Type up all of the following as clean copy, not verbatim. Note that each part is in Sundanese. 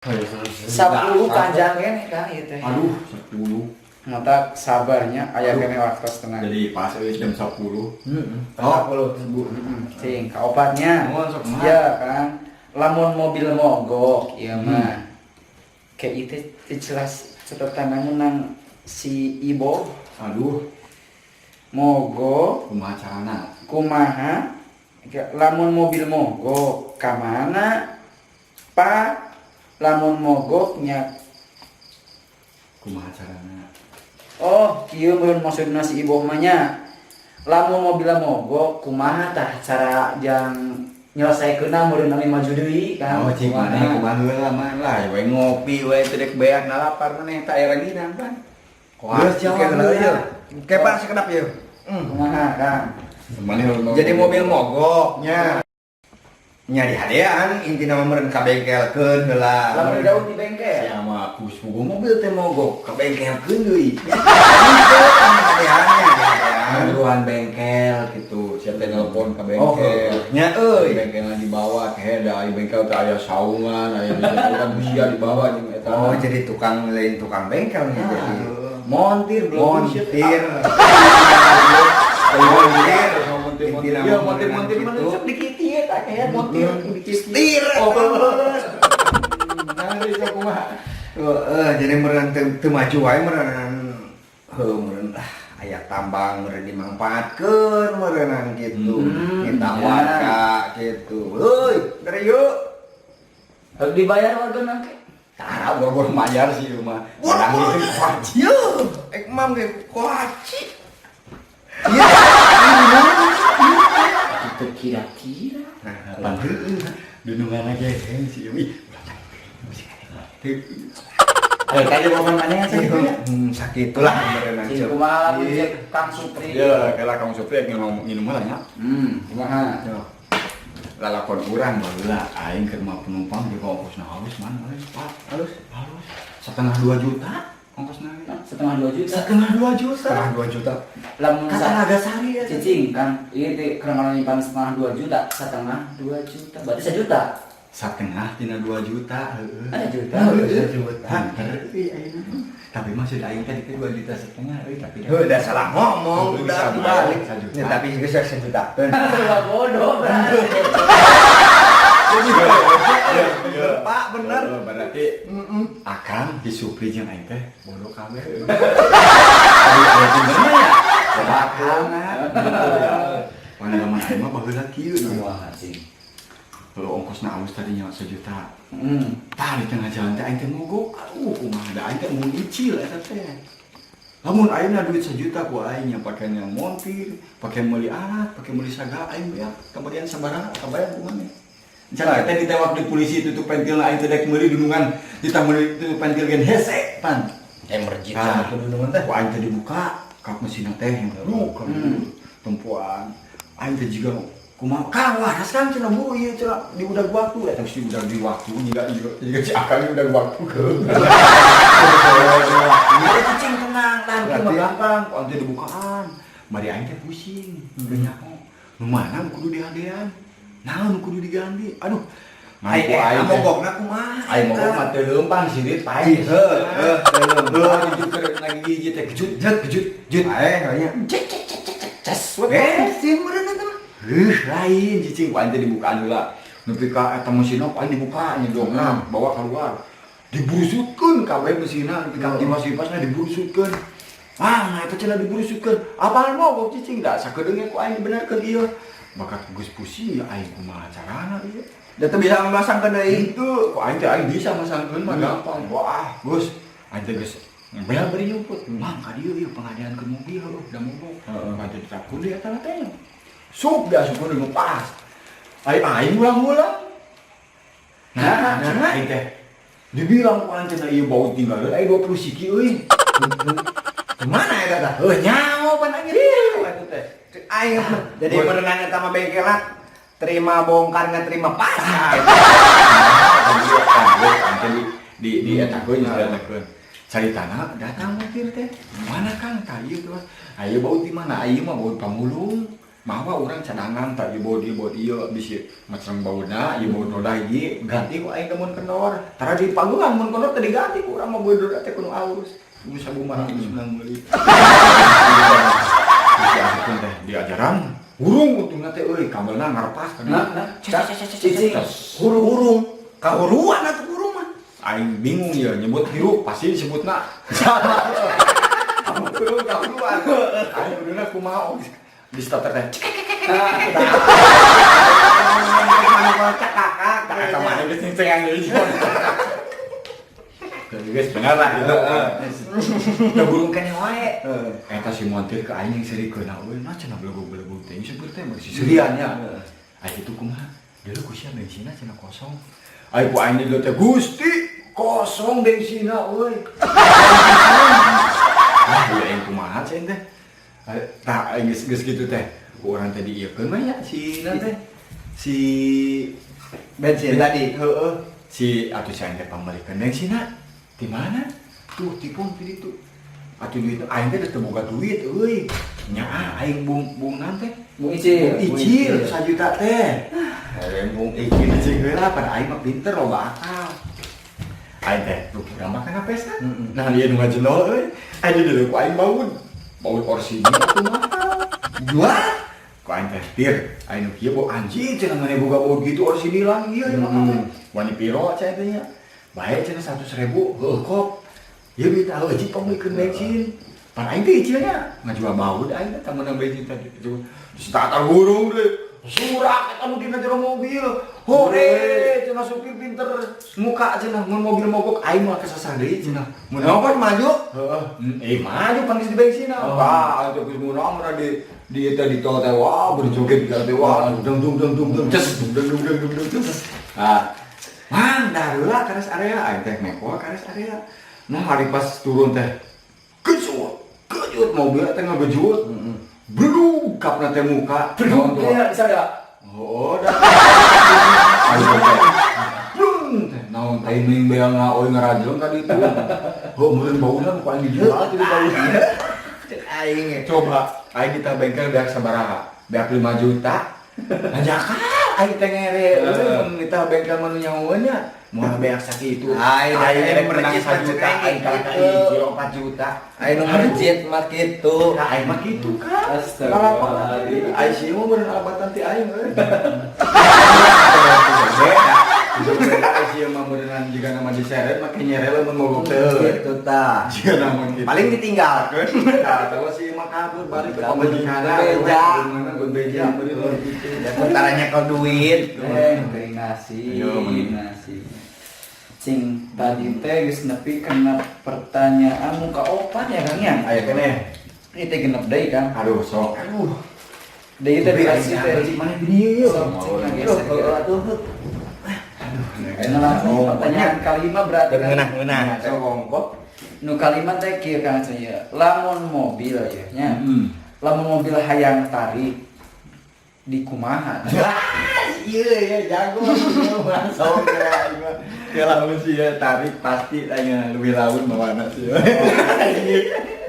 10 panjang keneh, Kang, ieu teh. Aduh, 10. Mata sabarnya aya keneh waktu setengah. Jadi pas euy jam 10. Heeh. Oh. 10. Cing, kaopatnya. Mohon sok mah. Ya, Kang. Lamun mobil mogok ieu mah. Kayak itu teu jelas catatan menang si Ibo. Aduh, Mogok kumaha carana? Kumaha? Lamun mobil mogok ka mana, Pak? Lamun mogok nya. Kumaha carana? Oh, kieu meureun maksudna si Ibo mah nya. Lamun mobil mogok kumaha tah cara jang nyelesaikeunna meureun anu maju deui kan? Oh, cing maneh kumaha heula mah lah, we ngopi we teu dek beak nalapar maneh tak aya ranginang pan. Wah, Geus jawab oke heula heula. ieu. Oke, Pak, sakedap ieu. Kumaha, Kang? Maneh Jadi mobil mogoknya nya dihadean intina mah meureun ka bengkelkeun heula. Lamun jauh di bengkel. Sia mah ku puguh mobil teh mogok ka bengkelkeun deui. Hadeannya dihadean. Buruan bengkel gitu, siapa teh nelpon ka Oh, bengkel. nya euy. Bengkelna dibawa ke da di bengkel teh aya saungan, aya di kan sia dibawa jeung eta. Oh, jadi tukang lain tukang bengkel nih jadi. Montir belum. Montir. Montir, Montir. montir, Intina ya mah montir, montir gitu. mana sok dikit ya tak kayak montir dikit. Setir. Oh, nah, itu kumaha? Heeh, jadi meureun teu teu maju wae meureun heuh meureun ah aya tambang meureun dimangpaatkeun meureunnan gitu. Ditawarka gitu. Heuy, dari yuk. Harus dibayar warga nangke. Tara boro-boro mayar sih ieu mah. Boro-boro Barang Ye, ek mam ge koaci. Iya. Itu kira-kira. Nah, Pan heueuh. Dunungan ge sih ieu. Ih, ulah musik teu. Ayo tadi momen mana yang sakit ya? Sakitulah meureunnan. Cing kumaha lamun cek Kang Supri. Ya, kala Kang Supri nginum nginum heula nya. Kumaha? Lalakon urang baheula aing keur mah penumpang di ongkosna halus mana euy, Pak. Halus. Halus. 1,5 juta ongkosna. 1,5 juta. 1,5 juta. 1,5 juta. Lamun Kata Nagasari ya. Cicing kan, ini teh keur nyimpan 1,5 juta, 1,5 juta, berarti 1 juta. Setengah tina 2 juta, heeh. Ada juta. Sejuta. Pinter euy ayeuna. Tapi maksud aing tadi teh 2,5 juta euy, tapi Heuh, udah salah ngomong, Heuh, udah bisa dibalik. 1 juta. Ya, tapi geus 1 juta. Serba bodoh berarti. Pak, bener. Heeh, berarti akang disupli jeung aing teh bodoh kabeh. Tapi aya bener mah ya. Coba akang gitu ya. Pengalaman aing mah baheula kieu. Wah, cing. Kalau ongkosna alus tadinya 1 juta. Tah di tengah jalan teh aing teh mogok. Aduh, kumaha da aing teh mun nyicil eta teh. Lamun aing duit 1 juta ku aing nya pake yang montir, pake meuli alat, pake meuli sagala aing beak kemudian sabaraha kabayang ku maneh. Misalnya teh ditewak di polisi tutup pentil aing teh dek meuli dunungan, ditah meuli tutup pentil gen hese pan. Emerjit Ah. sama dunungan teh. Ku aing teh dibuka kap mesin teh yang kan tempuan. Aing teh juga kumaha Kang waras Kang cenah buru ieu cenah di udah waktu eta geus di udah di waktu jiga jiga jiga si akang udah waktu ke. Ieu cicing tenang tah kieu mah gampang ku aing teh dibukaan. Bari aing teh pusing teu nyaho. Nu mana nu kudu dihadean? Naon nu kudu diganti? Aduh. Ai Ngan ku aing teh mogokna kumaha? Aing mogok mah teu leumpang sirit pae. Heuh, heuh, Heuh, jujur keur ngagigit teh kejut jet kejut jet. Ae kayaknya. Cek cek cek cek cek ces. Bensin meureun eta mah. Heuh, lain cicing ku aing teh dibukaan heula. Nepi ka eta mesinna ku aing dibuka nyedongna bawa keluar. Diburusutkeun kabeh mesinna nepi ka kipas-kipasna diburusutkeun. Ah, nah eta cenah diburusutkeun. Apaan mogok cicing da sakedeung ku aing dibenerkeun ieu. Bakat geus pusing ya aing kumaha carana ieu. Da teu bisa masangkeun deui. Itu, ku aing teh aing bisa masangkeun mah gampang. Wah, Gus, aing teh geus bel bari nyumput. Mang ka dieu ieu pengadean ke mobil heuh, da mogok. Heeh. Aing teh ditakun deui eta teh. Sup diasupkeun deui pas. Aing aing ulang-ulang. Nah, nah, aing teh dibilang ku aing teh ieu bau tinggal aing 20 siki euy. Mana eta tah? Heuh, nyaho pan aing eta teh. Aing jadi merenang eta mah bengkelna terima bongkar nggak terima pasang. Di etakeun nya etakeun. Caritana datang montir teh. Mana Kang? Tah ieu tuh. Ayo bau di mana? Ayo mah bau pamulung. Mawa urang cadangan tak ieu baut, ieu baut, ieu bisi ngacreng bautna, ieu baut roda hiji ganti ku aing mun kendor. Tara di panggungan mun kendor teh diganti ku urang mah baut roda teh kudu alus. Kudu 1500 menang meuli. Bisa asupkeun teh diajaran. Hurung untungna teh euy, kabelna ngarepas kan. Nah, nah. Cicing. Hurung hurung. Kahuruan atuh hurung mah. Aing bingung ya nyebut hirup pasti disebutna. Salah. Hurung kahuruan. Aing kuduna kumaha oge. Di starter teh. Mana cakakak. Tak eta mah geus cengang deui. Jadi geus bener lah gitu. Da burung keneh wae. Eta si montir ke aing serikeun euy, nah cenah belegug-belegug teh supir teh masih serian nya. Aing itu kumaha? Deuleu ku sia bensinna cenah kosong. Aing ku aing di teh Gusti kosong bensinna euy. Lah ieu aing kumaha cenah teh? Tah aing geus geus kitu teh. Ku urang teh diieukeun mah nya si na teh. Si Bensin tadi. Heeh. Si atuh si aing teh pangmeulikeun bensinna. Di mana? Tuh tipung di ditu. Atuh duit aing teh teu boga duit euy. Nya ah, aing bung bung teh. Bung Icil. Bung Icil sajuta teh. Eh, bung Icil icil heula pada aing mah pinter loba akal. Aing teh lu urang mah kana pesta. Nah ieu nu ngajendol euy. Aing di dieu ku aing baut. Baut orsinil atuh mahal. Jual. Ku aing teh tir, aing nu kieu bawa anjing cenah maneh boga baut gitu orsinilan ieu mah teh. Wani piro cenah teh nya. Bae cenah 100.000 heueuh kop. Ieu duit heueuh cik pangmeulikeun bensin. Pan aing teh icilnya ngajual baut aing teh menang bensin tadi. Starter hurung deui. Surak eta nu dina jero mobil. Hore cenah supir pinter muka cenah mun mobil mogok aing mah kesasar deui cenah. Mun Kenapa maju? heeh. Maju pan geus di bensin. Oh. Wah, atuh geus meunang mun di eta di tol teh wah berjoget di teh wah dung dung dung dung dung ces dung dung dung dung dung ces. Ah. Mang dareula ka rest area aing teh mekol ka rest area. Nah, hari pas turun teh gejut, gejut mobil teh ngegejut. Berdug kapna teh muka. Berdug ya, bisa enggak? Oh, dah. Ayo teh. Brung teh naon timing beang ngaoy ngarajeng tadi itu. Oh, meureun bauna nu paling dijual jadi bauna. Cek aing ya. Coba aing kita bengkel beak sabaraha? Beak 5 juta. Ngajakal aing teh ngere euy mun kita bengkel mah nu nyahoeun nya. Moal beak sakitu. Aing Aing aing rek menang merecit mah 1 cek juta, aing aing kalah ka gitu. icil 4 juta. Aing nu merecit mah kitu. Nah, aing mah kitu kan. Astagfirullahaladzim. Aing sih mah bener alabatan ti aing euy. Beda. Beda aing sih mah beneran jiga nama diseret make nyere lamun mogok teh. Gitu tah. Jiga nama kitu. Paling ditinggalkeun. Nah, tahu sih mah kabur balik ke pamajikanna. Bebeja. Mana bebeja bener gitu. Ya kuntaranya kau duit. Eh, teu ngasih, Ayo, mending. ngasih. Cing tadi teh geus nepi kana pertanyaan muka opat ya Kang ya. Ayo keneh. Ini teh genep deui Kang. Aduh, sok. Aduh. Deui teh dikasih teh. Mana bini ieu? Sok cing geser. Aduh. Ayeuna langsung pertanyaan kalima berarti kan. Ngeunah-ngeunah. Sok ongkop. Nu kalima teh kieu Kang cenah. Lamun mobil ya nya. Hmm. Lamun mobil hayang tarik di kumaha? Iya ya jago masuk ya aing mah. Ya lamun sih ya tarik pasti tanya lebih laun mawana sih.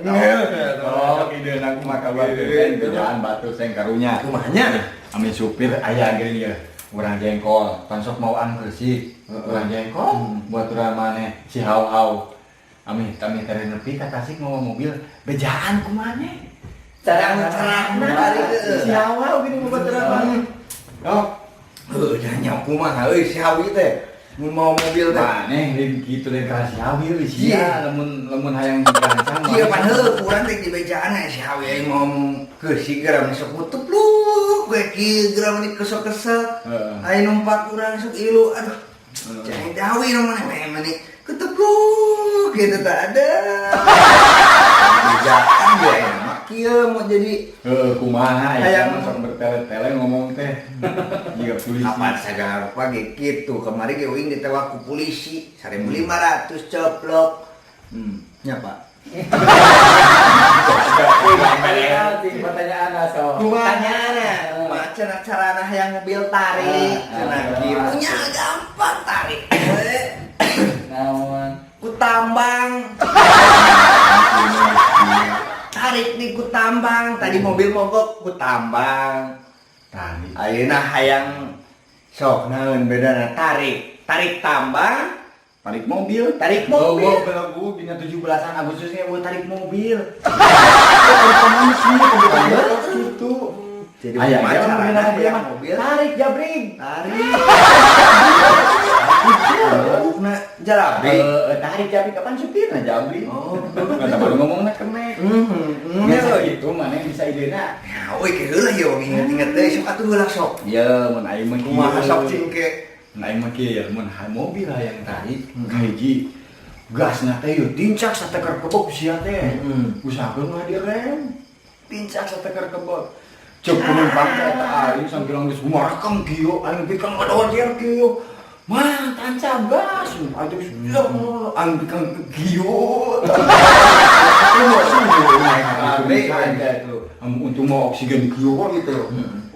Oh, ide aku mah kabar bejaan batu seng karunya. Kumahanya? Amin supir aya geuning ya. Urang jengkol, pan sok mauan keusik. Urang jengkol buat urang maneh si hau-hau. Amin, kami teh nepi ka Tasik mau mobil bejaan kumahanya. Cara carana tarik Si hau-hau gini mau buat urang maneh. Oh, Heuh, nya kumaha euy si Hawi teh. Mun mau mobil teh. Maneh lain kitu lain ka si Hawi euy Iya. sia lamun lamun hayang dirancang. Iya pan heuh kurang teh dibejaan si Hawi aing mau keusik geura mah sok mutupluk we kieu geura mah kesel-kesel. Heeh. Aing numpak urang sok ilu aduh. Ceng Hawi nu maneh mah mani ketepluk gitu tak ada. Bejaan dia mah kieu mau jadi Heeh, kumaha ya Hayang. sok bertele-tele ngomong teh. Jiga polisi. Kapan sagala rupa ge kitu kamari ge uing ditewak ku polisi 1500 coplok. Nya Pak. Cing pertanyaan so. Pertanyaanna, kumaha cenah carana hayang mobil tarik cenah kitu nya gampang tarik we. Naon? Ku tambang. Tarik. Ditarik nih ku tambang. Tadi mobil mogok ku tambang. Tarik. Ayeuna hayang sok naon bedana tarik. Tarik tambang, Tarik mobil. tarik mobil. Oh, belagu dina 17-an Agustusnya gua tarik mobil. Tarik kemana sih? Gitu. Jadi Aya, kumaha ya, carana mobil hayang mah. mobil? Tarik jabrik. Tarik. Nah, jalabrik. Tarik jabrik kapan supirna jabrik? Oh. Kata baru ngomongna kenek. Hmm. Biasa gitu mana yang bisa idena. Ya, euy ke heula ieu inget-inget deui sok atuh heula sok. Ya, mun aing mah Kumaha kieu. sok cingke. Mun aing mah kieu, mun mobil hayang tarik kahiji gasna teh yeuh tincak sateker kebok sia teh. Usahakeun mah direm. Tincak sateker kebok. Cek penumpang teh eta aing sambil geus marekang kieu, aing bikang ngadojer kieu. Mah tancap gas, aing teh geus ya aing bikang kieu. Untung mau oksigen kieu gitu.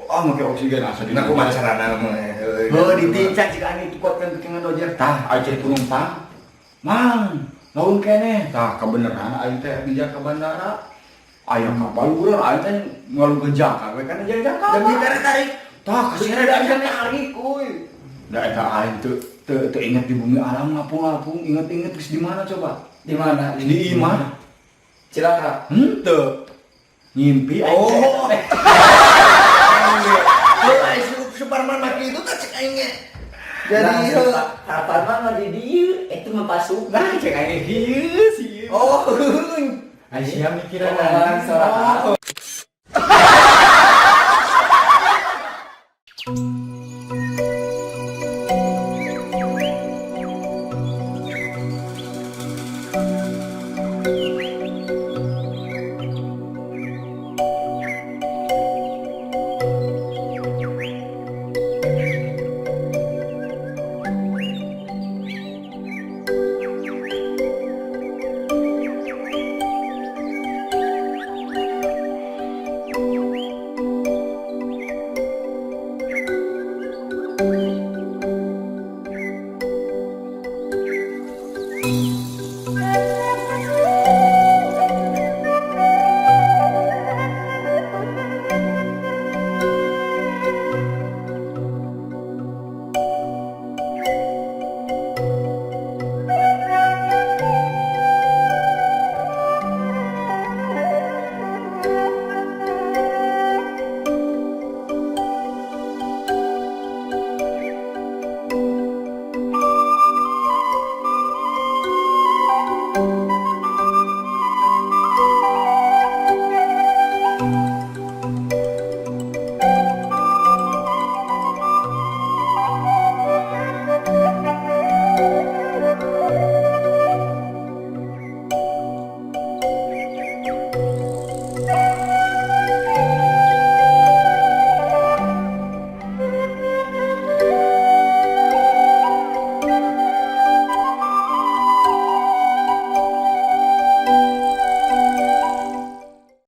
Ah, make oksigen asa di. Nah, kumaha carana mah? Heuh, ditincak jika aing dikuatkeun bikin ngadojer. Tah, aing cari penumpang. Mang, laun keneh. Tah, kebeneran aing teh ngejar ke bandara. Aya kapal urang aing teh ngalungkeun jangkar we kana jadi jangkar. Dan ditarik-tarik. Tah, kaseret aing teh tarik euy. Da eta aing teu teu teu inget di bumi alam ngapung-ngapung, inget-inget geus di mana coba? Di mana? Di imah. Cilaka. Henteu. Ngimpi aing teh. Oh. Heuh, Suparman mah kitu tah cek aing ge. Jadi Nah, kapan mah di dieu itu mah pasuk. Nah, cek aing kieu sih. oh, Aing sia mikiran. Oh, sorangan.